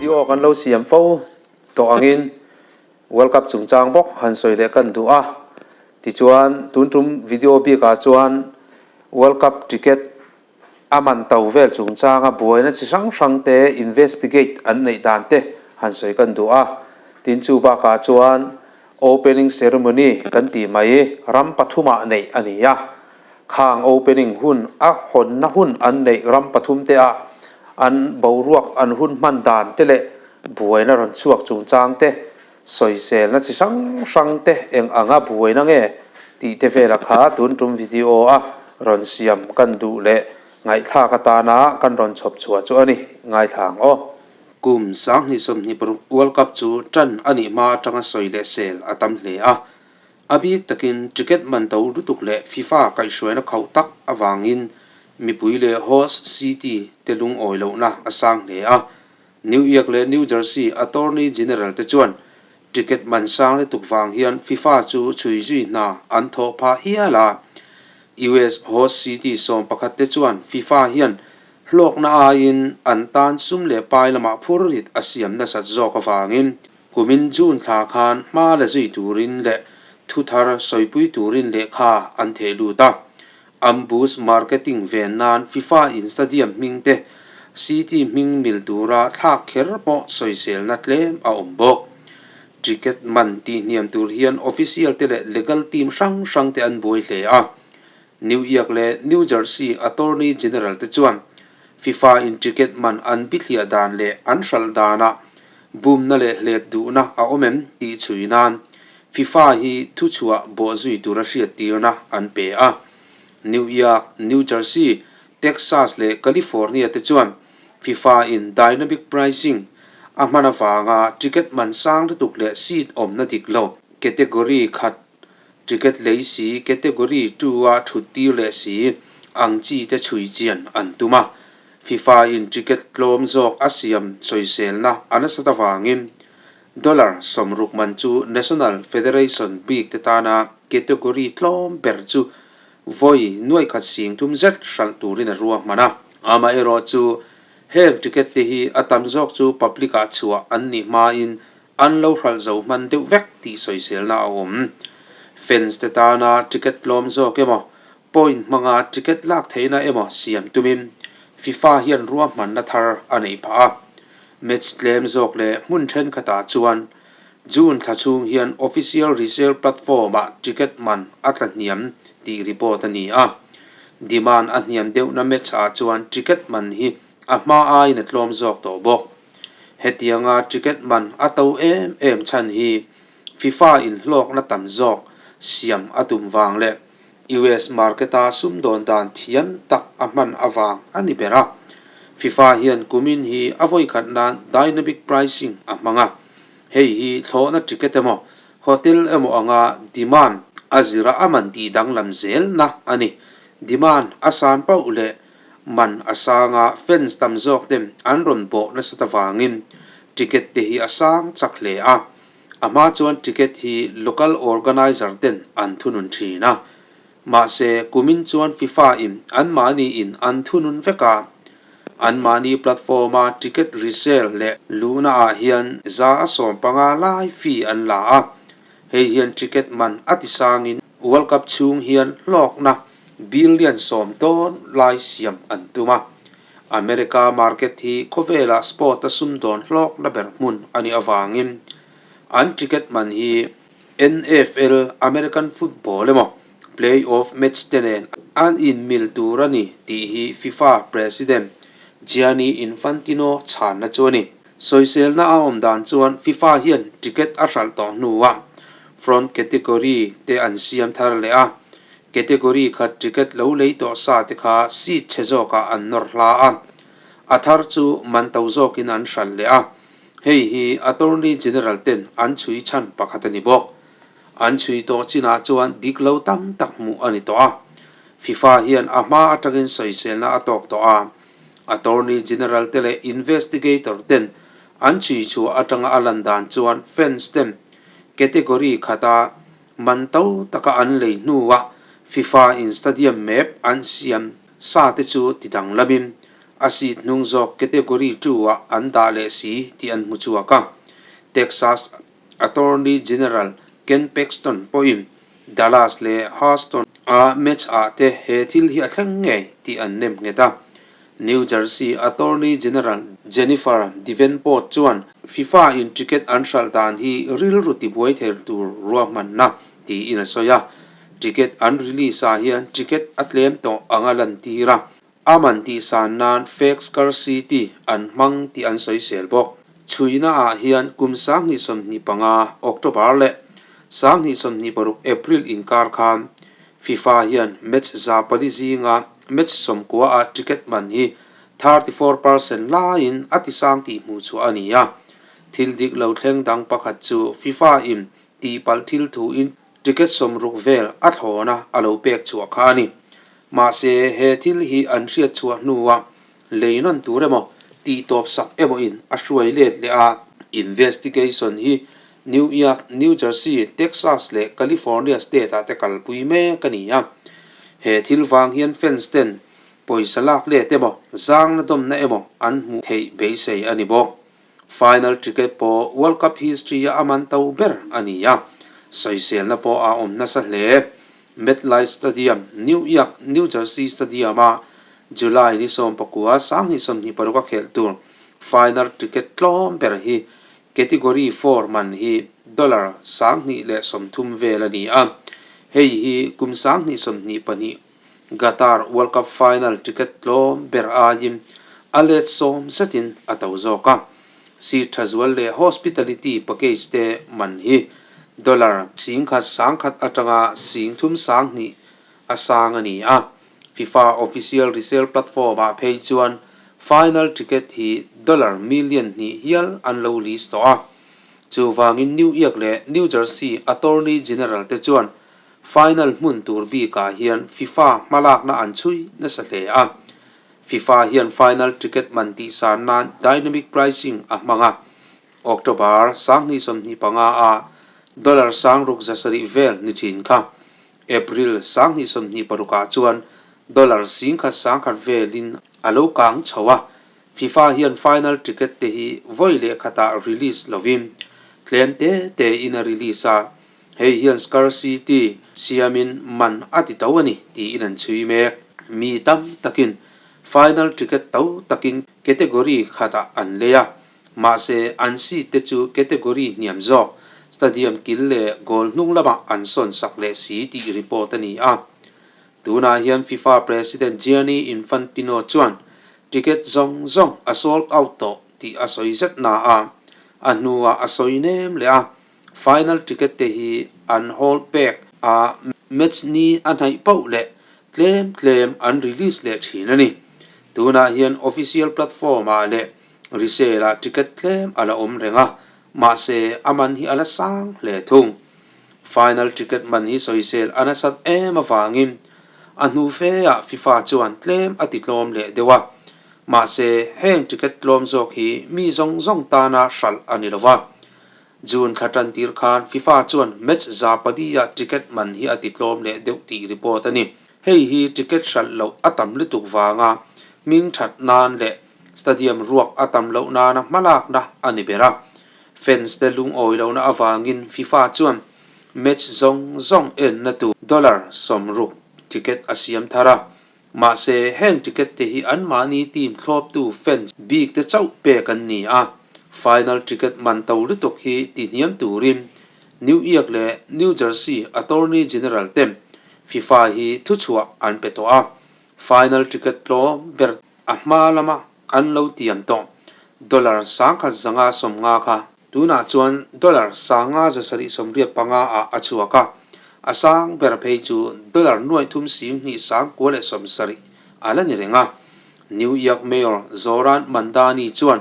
Video kan lo siam fo tawh angin World Cup chungchang bawk han sawi leh kan duh a. Tichuan tun tum video bikah chuan World Cup ticket a man to vel chungchanga buaina chi hrang hrang te investigate an neih dan te han sawi kan duh a. Tin chu bakah chuan opening ceremony kan tih mai ram pathumah neih a ni a. Khang opening hun a hawnna hun an neih ram pathum te ah an boruak an hun hman dan te leh buaina rawn chhuak chungchang te, sawiselna chi hrang hrang te eng anga buaina nge tih te vela kha tun tum video a rawn siam kan duh leh ngaihthlak atana kan rawn chhawp chhuah chu a ni ngaithla ang aw. Kum 2026 World Cup chu tan a nih hma atanga sawi leh sel a tam hle a, A bik takin ticket man to lutuk leh FIFA kaihhruaina khauh tak avangin mipui leh host city te lungawi lohna a sang hle a. New York leh New Jersey Attorney General te chuan ticket man sang lutuk vang hian FIFA chu chhui zui hna an thawh phah hial a. US host city 11 te chuan FIFA hian hlawkna aiin an tan sum leh pai lamah phur rit a siam nasat zawk avangin Kumin June thla khan hma la zui turin leh thuthar sawipui turin lehkha an theh lut a. Ambush marketing ven nan FIFA in stadium hming te city hming mil tura thlak kher pawh sawiselna tlem a awm bawk. Ticket man tihhniam tur hian official te leh legal team hrang hrang te an buai hle a. New York leh New Jersey Attorney General te chuan FIFA in ticket man an bithliah dan leh an hralh danah Bumna leh hlep duhna a awm em tih chhui nan FIFA hi thuchhuah bawhzui tura hriattirna an pe a. New York, New Jersey, Texas leh California te chuan FIFA in dynamic pricing a hman avanga ticket man sang lutuk leh seat awmna dik lo category khat ticket lei si category 2 a thut tir leh si ang chi te chhui chian an tum a. FIFA in ticket tlawm zawk a siam sawiselna a nasat avangin dollar 60 man chu National Federation bik te tana category tlawm ber chu vawi nuaikhat sing thum zet hralh turin a ruahman a. Amaherawhchu heng ticket te hi a tam zawk chu public ah chhuah an nih hmain an lo hralh zo hman deuh vek tih sawiselna a awm. Fans te tana ticket tlawm zawk emaw Point hmanga ticket lak theihna emaw siam tumin FIFA hian ruahmanna thar a neih phah a. Match tlem zawk leh hmun thenkhatah chuan June thla chhung hian official resale platform-ah ticket man a tla hniam tih report a ni a. Demand a hniam deuhna match-ah chuan ticket man hi a hma aiin a tlawm zawk tawh bawk. Hetianga ticket man a to em em chhan hi FIFA inhlawkna tam zawk siam a tum vang leh US market-a sumdawn dan thiam tak a hman avang a ni ber a. FIFA hian kumin hi a vawikhat nan dynamic pricing a hmang a. Hei hi thlawhna ticket emaw, hotel emaw anga demand a zira a man tih danglam zelna a ni. Demand a san pauh leh man a sang a, fans tam zawk ten an rawn bawh nasat avangin ticket te hi a sang chak hle a. A hma chuan ticket hi local organiser ten an thunun thin a, mahse kumin chuan FIFA in anmahni in an thunun vek a. Anmahni platform a ticket resale leh luhna ah hian 150 lai fee an la a, hei hian ticket man a ti sangin World Cup chhung hian hlawkna billion 10 dawn lai siam an tum a. America market hi khawvelah sport a sumdawn hlawkna ber hmun a nih avangin an ticket man hi NFL American football emaw play-off match te nen an inmil tur a ni tih hi FIFA President Gianni Infantino chhanna chu a ni. Sawiselna a awm dan chuan FIFA hian ticket a hralh tawh hnuah front category te an siam thar leh a, Category khat ticket lo lei tawh sa te kha seat chhe zawkah an nawr hla a, a thar chu man to zawkin an hralh leh a. Hei hi Attorney General ten an chhui chhan pakhat a ni bawk. An chhui tawh chinah chuan dik lo tam tak hmuh a ni tawh a. FIFA hian a hma atangin sawiselna a tawk tawh a. Attorney General te leh Investigator ten an chhui chhuah atanga a lan dan chuan fans ten category khata Man to taka an lei hnuah FIFA in stadium map an siam sa te chu ti danglamin A seat hnung zawk Category Two-ah an dah leh si tih an hmu chhuak a. Texas Attorney General Ken Paxton pawhin Dallas leh Houston-a match-ah te he thil hi a thleng ngei tih an nem nghet a. New Jersey Attorney General Jennifer Davenport chuan FIFA-in ticket an hralh dan hi rilru tibuai thei tur ruahmanna tiin a sawi a. Ticket an release-ah hian ticket a tlem tawh anga lantir a. A man tih san nan fake scarcity an hmang tih an sawisel bawk. Chhuina ah hian kum 2025 October leh 2026 April inkar khan FIFA hian match 400 zinga match 90 ah ticket man hi 34% laiin a tisang tih hmuh chhuah a ni a. Thil dik lo thleng dang pakhat chu FIFA in tihpalh thil thuin ticket 60 vel a thlawna a lo pek chhuah kha a ni. Mahse, he thil hi an hriat chhuah hnuah lei nawn tur emaw, tih tawp sak emaw in a hruai let leh a. Investigation hi New York, New Jersey, Texas leh California state ah te kalpui mek a ni a. He thil vang hian fans ten pawisa lak let emaw, zangna dawmna emaw an hmuh theih beisei a ni bawk. Final ticket pawh World Cup history a a man to ber a ni a, sawiselna pawh a awm nasa hle. MetLife Stadium, New York, New Jersey Stadium-a July ni 19, 2026 a khelh tur final ticket tlawm ber hi Category Four man hi dollar 2030 vel a ni a, hei hi kum 2022 Qatar World Cup final ticket tlawm ber aiin a let sawm zetin a to zawk a. Seat tha zual leh hospitality package te man hi dollar 10,100 atanga 32,000 a sang a ni a. FIFA official resale platform ah phei chuan final ticket hi dollar million hnih hial an lo list tawh a. Chuvangin New York leh New Jersey Attorney General te chuan Final hmun tur bikah hian FIFA hmalakna an chhui nasa hle a. FIFA hian final ticket man tih san nan dynamic pricing a hmang a. October 2025 a dollar 6700 vel ni thin kha April 2026 ah chuan dollar 11,100 velin a lo kang chho a. FIFA hian final ticket te hi vawi leh khatah release lovin tlem te te in a release a. Hei hian scarcity siamin man a ti to a ni tiin an chhui mek. Mi tam takin final ticket to takin category khatah an lei a, mahse an seat te chu category hniam zawk stadium kil leh goal hnung lamah an sawn sak leh si tih report a ni a. Tunah hian FIFA President Gianni Infantino chuan ticket zawng zawng a sold out tawh tih a sawi zet na a, a hnuah a sawi nem leh a. Final ticket te hi an hold pek a, match ni a hnaih pauh leh tlem tlem an release leh thin a ni. Tunah hian official platform ah leh resale ah ticket tlem a la awm reng a, mahse a man hi a la sang hle thung. Final ticket man hi sawisel a nasat em avangin a hnu fe ah FIFA chuan tlem a ti tlawm leh deuh a, mahse heng ticket tlawm zawk hi mi zawng zawng tana hralh a ni lo va. June thla tan tir khan FIFA chuan match 400 ah ticket man hi a ti tlawm leh deuh tih report a ni. Hei hi ticket hralh loh a tam lutuk vanga hming that nan leh stadium ruak a tam loh nana hmalakna a ni ber a. Fans te lungawi lohna avangin FIFA chuan match zawng zawng enna tur dollar 60 ticket a siam thar a. Mahse, heng ticket te hi anmahni team thlawptu fans bik te chauh pek an ni a, final ticket man to lutuk hi ti hniam turin New York leh New Jersey Attorney General ten FIFA hi thuchhuah an pe tawh a, final ticket tlawm ber a hma lama an lo tiam tawh dollar 1550 kha Tunah chuan dollar 5785 ah a chhuak a, a sang ber phei chu dollar 39,970 a la ni reng a. New York Mayor Zohran Mamdani chuan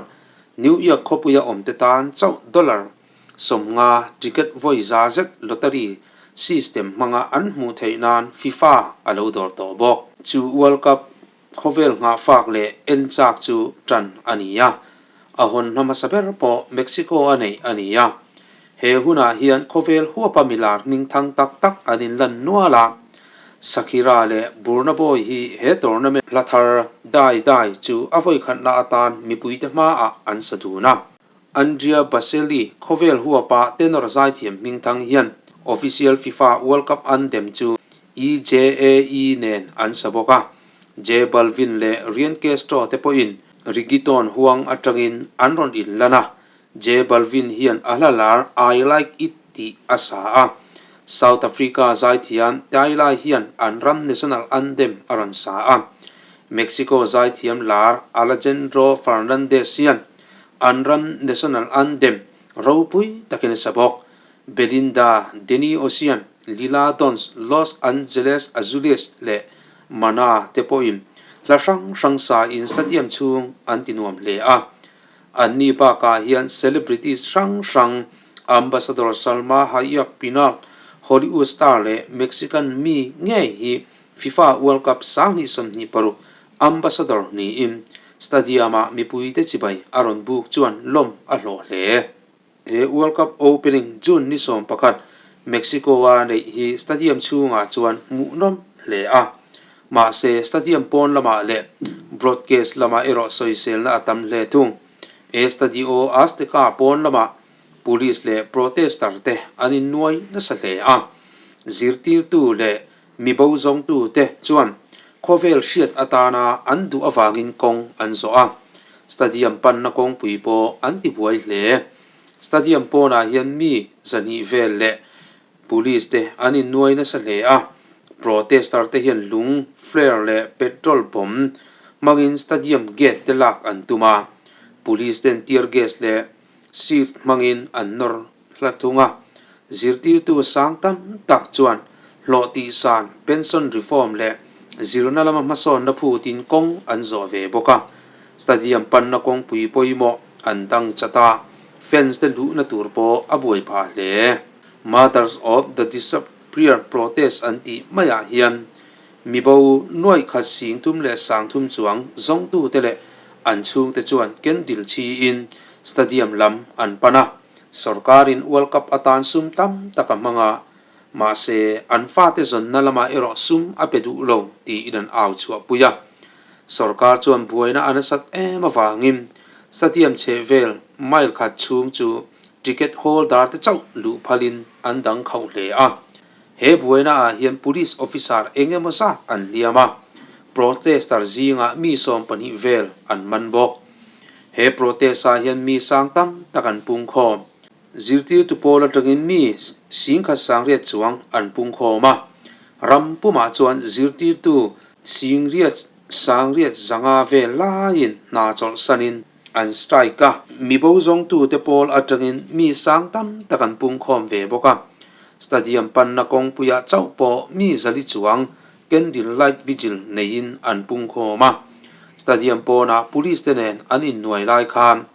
New York khawpuia awmte tan chauh dollar 50 ticket vawi za zet lottery system hmanga an hmuh theih nan FIFA a lo dawr tawh bawk. Chu World Cup Khawvel nghahfak leh en chak chu tan a ni a, a hawn hma hmasa ber pawh Mexico a neih a ni a. He hunah hian khawvel huapa milar hming thang tak tak an inlan nual a. Shakira leh Burna Boy hi he tournament hla thar Dai Dai chu a vawikhatna atan mipuite hmaah an sa dun a. Andrea Bocelli khawvel huapa tenor zaithiam hmingthang hian official FIFA World Cup anthem chu EJAE nen an sa bawk a. J Balvin leh Ryan Castro te pawhin reggaeton huang atangin an rawn inlan a. J Balvin hian a hla lar I Like It tih a sa a. South Africa zaithiam Tyla hian an ram national anthem a rawn sa a. Mexico zaithiam lar Alejandro Fernandez hian an ram national anthem ropui takin a sa bawk. Belinda, Danny Ocean, Lila Downs, Los Angeles Azules leh Mana te pawhin hla hrang hrang sain stadium chhung an ti nuam hle a. Anni bakah hian celebrities hrang hrang, Ambassador Salma Hayek Pinault, Hollywood star leh Mexican mi ngei hi FIFA World Cup 2026 Ambassador niin Stadium-ah mipuite chibai a rawn buk chuan lawm a hlawh hle. He World Cup opening June ni 11 Mexico-a neih hi stadium chhungah chuan hmuhnawm hle a. Mahse, stadium pawn lamah leh broadcast lamah erawh sawiselna a tam hle thung. Estadio Azteca pawn lamah police leh protester te an innuai nasa hle a. Zirtirtu leh Mi bo zawngtute chuan khawvel hriat atana an duh avangin kawng an zawh a, stadium panna kawngpui pawh an ti buai hle. Stadium pawnah hian mi zahnih vel leh police te an innuai nasa hle a, protester te hian lung, flare leh petrol bomb hmangin stadium gate te lak an tum a, police ten tear gas leh seat hmangin an nawr hla thung a, zirtirtu sang tam tak chuan hlawh tihsan, pension reform leh zirna lama hmasawnna phutin kawng an zawh ve bawk a. Stadium panna kawngpui pawimawh an dang chat a, fans te luhna tur pawh a buai phah hle. Mothers of the Disappeared protest an tih maiah hian mibo nuaih khat 30,000 leh 30,000 chuang zawngtute leh an chhungte chuan candle chhiin stadium lam an pan a. Sorkarin World Cup atan sum tam tak a hmang a, mahse an fate zawnna lamah erawh sum a pe duh lo tiin an au chhuahpui a. Sorkar chuan buaina a nasat em avangin stadium chhehvel mile khat chhung chu ticket holder te chauh luh phalin an dang khauh hle a. He buaina ah hian police officer eng emaw zat an hliam a, protester zingah mi 12 vel an man bawk. He protest ah hian mi sang tam tak an pungkhawm. Zirtirtu pawl atangin mi 1800 chuang an pungkhawm a. Ram pumah chuan zirtirtu 8805 vel laiin hna chawlhsanin an strike a. Mi bo zawngtute pawl atangin mi sang tam tak an pungkhawm ve bawk a. Stadium panna kawngpuiah chauh pawh mi 400 chuang Candle light vigil neiin an pungkhawm a, stadium pawnah police te nen an innuai lai khan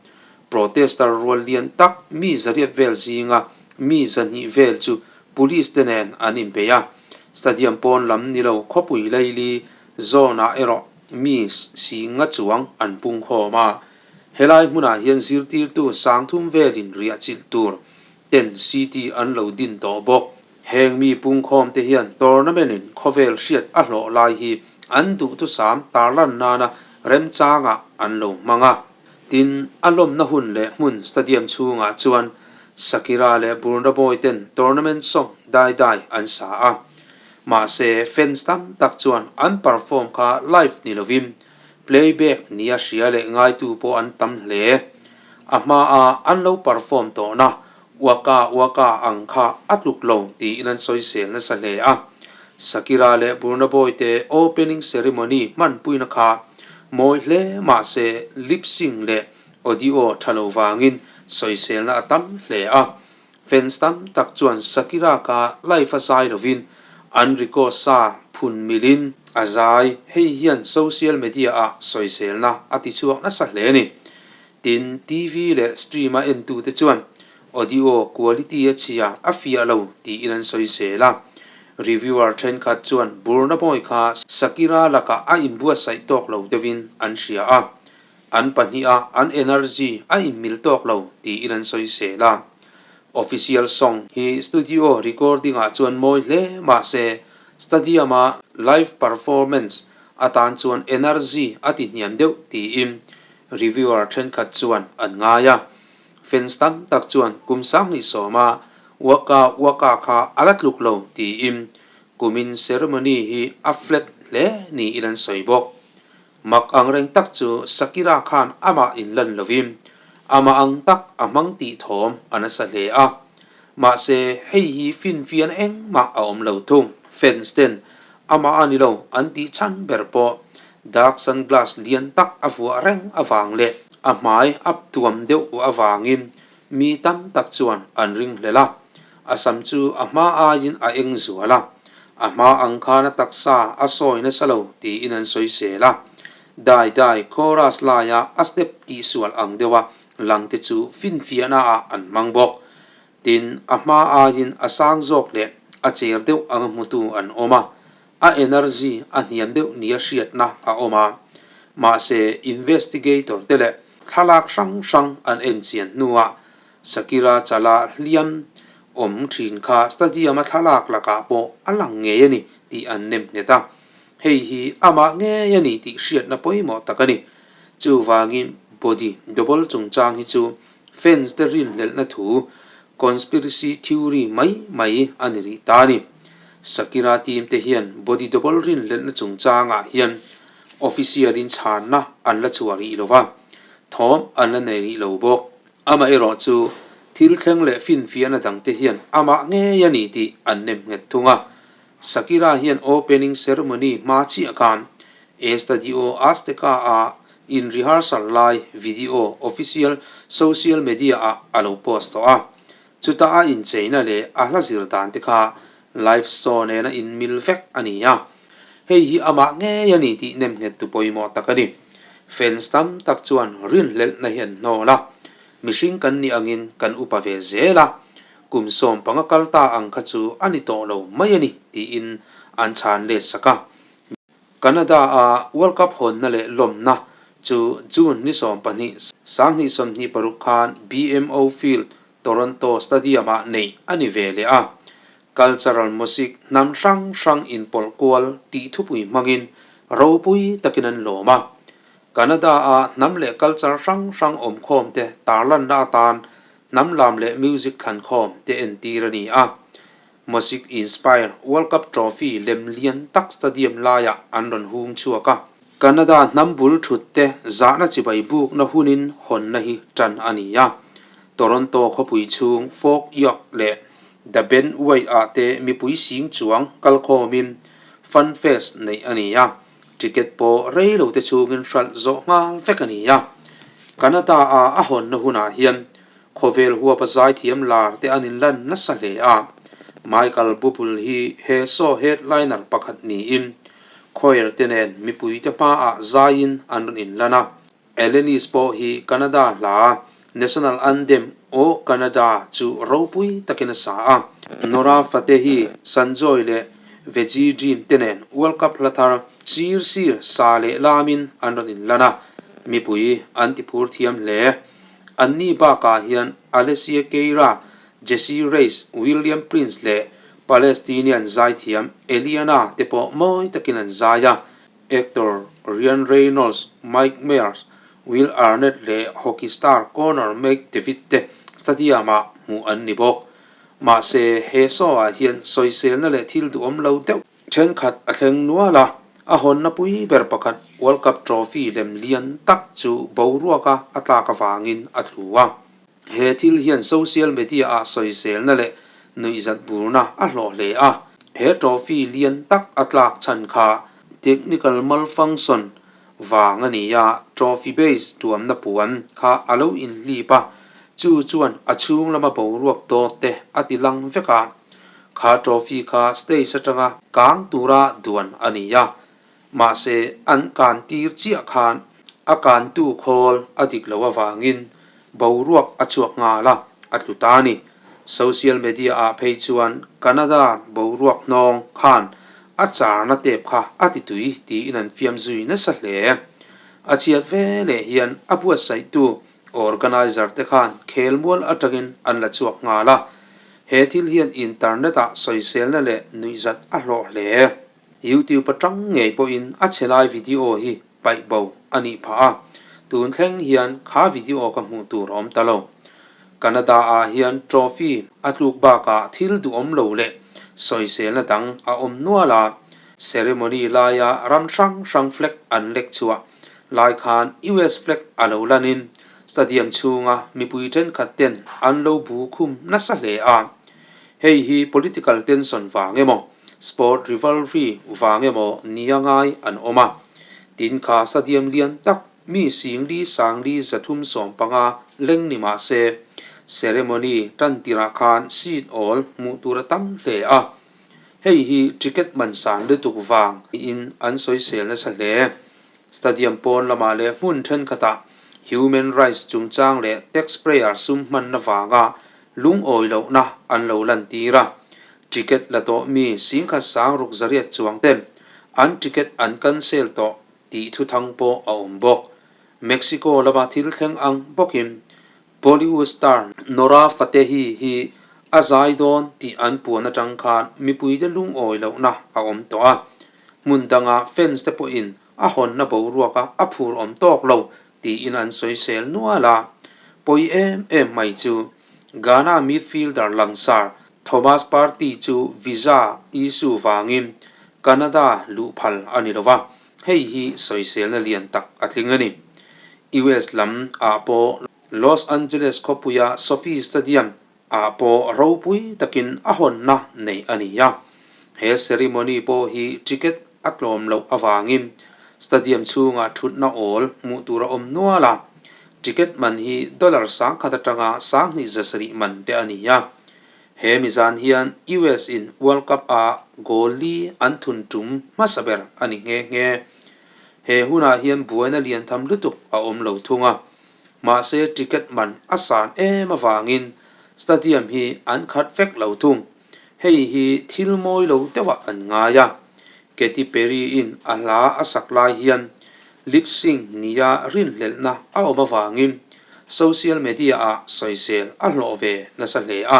protester rual lian tak mi 800 vel zinga mi 200 vel chu police te nen an inbei a, stadium pawn lam ni lo khawpui laili zone ah erawh mi 50 chuang an pungkhawm a, helai hmunah hian zirtirtu 3000 velin riah chilh tur ten city an lo din tawh bawk. Heng mi pungkhawm te hian tournament in khawvel hriat a hlawh lai hi an duhthusam tarlan nana remchangah an lo hmang a. Tin, a lawmna hun leh hmun stadium chhungah chuan Shakira leh Burna Boy ten tournament song Dai Dai an sa a. Mahse, fans tam tak chuan an perform kha live ni lovin playback nia hria leh ngaitu pawh an tam hle. A hmaa an lo perform tawhna Waka Waka ang kha a tluk lo tiin an sawisel nasa hle a. Shakira leh Burna Boy te opening ceremony hmanpuina kha mawi hle mahse lip sync leh audio tha lo vangin sawiselna a tam hle a. Fans tam tak chuan Shakira kha live a zai lovin an record sa phun milin a zai, hei hian social media ah sawiselna a tichhuak nasa hle a ni. Tin, TV leh stream a entute chuan audio quality a chhia a fiah lo tiin an sawisel a. Reviewer thenkhat chuan Burna Boy kha Shakira lakah a inbuatsaih tawk lo deuhin an hria a, an pahniha an energy a inmil tawk lo tiin an sawisel a. Official song hi studio recording ah chuan mawi hle mahse. Stadium-a live performance atan chuan energy a ti hniam deuh tiin reviewer thenkhat chuan an ngai a. Fans tam tak chuan kum 2010-a Waka Waka kha a la tluk lo tiin kumin ceremony hi a flat hle niin an sawi bawk. Mak ang reng tak chu Shakira khan amah inlan lovin amah ang tak a hmang tih thawm a nasa hle a. Mahse, hei hi finfian engmah a awm lo thung. Fans ten amah a ni lo an tih chhan ber pawh dark sunglass lian tak a vuah reng avang leh a hmai a tuam deuh avangin mi tam tak chuan an ringhlel a. A sam chu a hma aiin a eng zual a, a hma ang khan a taksa a sawi nasa lo tiin an sawisel a. Dai dai chorus laia a step tihsual ang deuha lang te chu finfiahna ah an hmang bawk. Tin, a hma aiin a sang zawk leh a cher deuh anga hmutu an awm a, a energy a hniam deuh nia hriatna a awm a. Mahse, investigator te leh thlalak hrang hrang an enchian hnuah Shakira chala hliam awm thin kha stadium-a thlalak lakah pawh a lang ngei a ni tih an nem nghet a. Hei hi amah ngei a ni tih hriatna pawimawh tak a ni. Chuvangin body double chungchang hi chu fans te rinhlelhna thu conspiracy theory mai mai a ni rih ta a ni. Shakira team te hian body double rinhlelhna chungchangah hian official-in chhanna an la chhuah rih lo va, thawm an la nei rih lo bawk. Amaherawh chu thil thleng leh finfiahna dangte hian amah ngei a ni tih an nem nghet thung a. Shakira hian opening ceremony hma chiah khan Estadio Azteca-a in rehearsal lai video official social media-ah a lo post tawh a. Chuta a incheina leh a hla zir dan te kha live show nena inmil vek a ni a. Hei hi amah ngei a ni tih nem nghet tu pawimawh tak a ni. Fans tam tak chuan rinhlelhna hi an hnawl a, mihring kan nih angin kan upa ve zel a, kum 15 kal ta ang kha chu a ni tawh lo mai a ni tiin an chhan let sak a. Canada-a World Cup hawnna leh lawmna chu June ni 12, 2026 khan BMO Field, Toronto Stadium-ah neih a ni ve leh a. Cultural music hnam hrang hrang inpawlh kual tih thupui hmangin ropui takin an lawm a. Canada-a hnam leh culture hrang hrang awmkhawm te tarlanna atan hnam lam leh music thlankhawm te entir a ni a. Music Inspire World Cup Trophy lem lian tak stadium laiah an rawn hung chhuak a. Canada hnam bul thut te zahna chibai bukna hunin hawnna hi tan a ni a. Toronto khawpui chhung Fort York leh The Bentway ah te mipui sing chuang kalkhawmin Fun Fest neih a ni a, ticket pawh rei lo te chhungin hralh zawh nghal vek a ni a. Canada a a hawnna hunah hian khawvel huapa zaithiam lar te an inlan nasa hle a. Michael Buble hi he show headliner pakhat niin Choir te nen mipuite hmaah zaiin an rawn inlan a. Alanis pawh hi Canada hla National Anthem O Canada chu ropui takin a sa a. Nora Fatehi, Sanjoy leh Veggie Dream te nen World Cup hla thar sir sir sa leh lamin an rawn inlan a, mipui an tiphur thiam hle. Anni bakah hian Alessia Cara, Jessie Reyez, William Prince leh Palestinian zaithiam Eliana te pawh mawi takin an zai a, actor Ryan Reynolds, Mike Myers, Will Arnett leh hockey star Connor McDavid te stadium-ah hmuh an ni bawk. Mahse, he show-ah hian sawiselna leh thil duhawm lo deuh thenkhat a thleng nual a, a hawnna pui ber pakhat World Cup trophy lem lian tak chu boruaka a tlak avangin a tlu a. He thil hian social media-ah sawiselna leh nuihzat burna a hlawh hle a. He trophy lian tak a tlak chhan kha technical malfunction vang a ni a, trophy base tuamna puan kha a lo inhlip a, chu chuan a chhung lama boruak dawt te a ti lang vek a. Kha trophy kha stage atanga kang tura duan a ni a, Mahse, an kan tir chiah khan a kantu khawl a dik loh avangin boruak a chhuak nghal a, a tlu ta a ni. Social media-ah phei chuan Canada boruak hnawng khan a charna tep kha a ti tui tiin an fiam zui nasa hle. A chhiat ve leh hian a buatsaihtu organizer te khan khelmual atangin an la chhuak nghal a. He thil hian internet-ah sawiselna leh nuihzat a hlawh hle. YouTube atang ngei pawhin a chhe lai video hi paih bo a nih phah a, tun thleng hian kha video ka hmuh tur a awm ta lo. Canada-ah hian trophy a tluk bakah thil duhawm lo leh sawiselna dang a awm nual a, ceremony laia ram hrang hrang flag an lek chhuah lai khan US flag a lo lanin stadium chhunga mipui thenkhat ten an lo bu khum nasa hle a. Hei hi political tension vang emaw, sport rivalry vang emaw nia ngai an awm a. Tin kha stadium lian tak mi singli sangli 315 leng ni mah se, ceremony tan tirah khan seat awl hmuh tur a tam hle a. Hei hi ticket man san lutuk vang in an sawisel nasa hle. Stadium pawn lamah leh hmun thenkhatah human rights chungchang leh taxpayer sum hmanna vanga lungawi lohna an lo lantir a. Ticket la tawh mi singkhat sang ruk zariat chuang ten an ticket an cancel tawh tih thuthang pawh a awm bawk. Mexico lama thil thleng ang bawkin Bollywood star Nora Fatehi hi a zai dawn tih an puan atang khan mipuite lungawi lohna a awm tawh a. Hmun danga fans te pawhin a hawnna boruaka a phur awm tawk lo tiin an sawisel nual a. Pawi em em mai chu Ghana midfielder langsar Thomas Partey chu visa issue vangin Canada luh phal a ni lo va, Hei hi sawiselna lian tak a tling a ni. US lam ah pawh Los Angeles khawpuia SoFi Stadium ah pawh ropui takin a hawnna neih a ni a. He ceremony pawh hi ticket a tlawm loh avangin stadium chhungah thutna awl hmuh tur a awm nual a. Ticket man hi dollar 1000 atanga 2700 man te a ni a. He mi zan hian US in World Cup ah goal li an thun tum hmasa ber a ni nghe nghe. He hunah hian buaina lian tham lutuk a awm lo thung a. Mahse ticket man a san em avangin stadium hi an khat vek lo thung. Hei hi thil mawi lo deuhah an ngai a. Katy Perry in a hla a sak lai hian lip sync nia rinhlelhna a awm avangin social media ah sawisel a hlawh ve nasa hle a.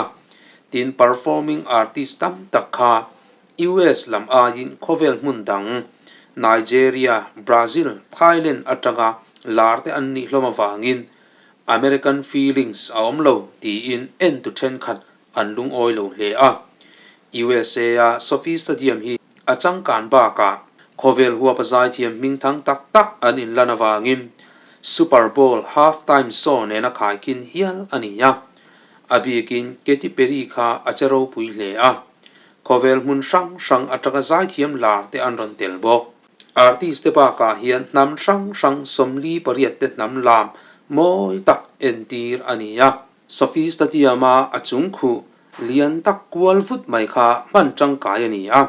Tin performing artist tam tak kha US lam aiin khawvel hmun dang Nigeria, Brazil, Thailand atanga lar te an nih hlawm avangin American feelings a awm lo tiin entu thenkhat an lungawi lo hle a. USA a SoFi Stadium hi a changkan bakah khawvel huapa zaithiam hmingthang tak tak an inlan avangin Super Bowl half-time show nena khaikhin hial a ni a. A bikin Katy Perry kha a che ropui hle a. Khawvel hmun hrang hrang atanga zaithiam lar te an rawn tel bawk. Artist te bakah hian hnam hrang hrang 48 te hnam lam mawi tak entir a ni a. SoFi Stadium-a a chung khuh lian tak kual vut mai kha hman tangkai a ni a,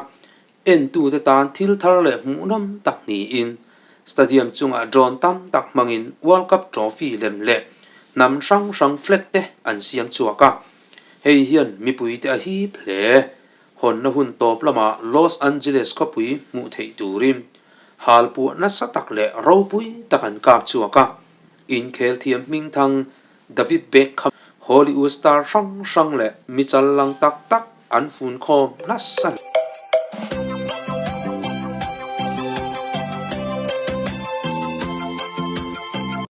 entute tan thil thar leh hmuhnawm tak niin stadium chungah drone tam tak hmangin World Cup trophy lem leh hnam hrang hrang flag te an siam chhuak a, hei hian mipuite a hip hle. Hawnna hun tawp lamah Los Angeles khawpui hmuh theih turin halpuah nasa tak leh ropui tak an kap chhuak a, inkhel thiam hmingthang David Beckham, Hollywood star hrang hrang leh mi challang tak tak an fun khawm nasa hle.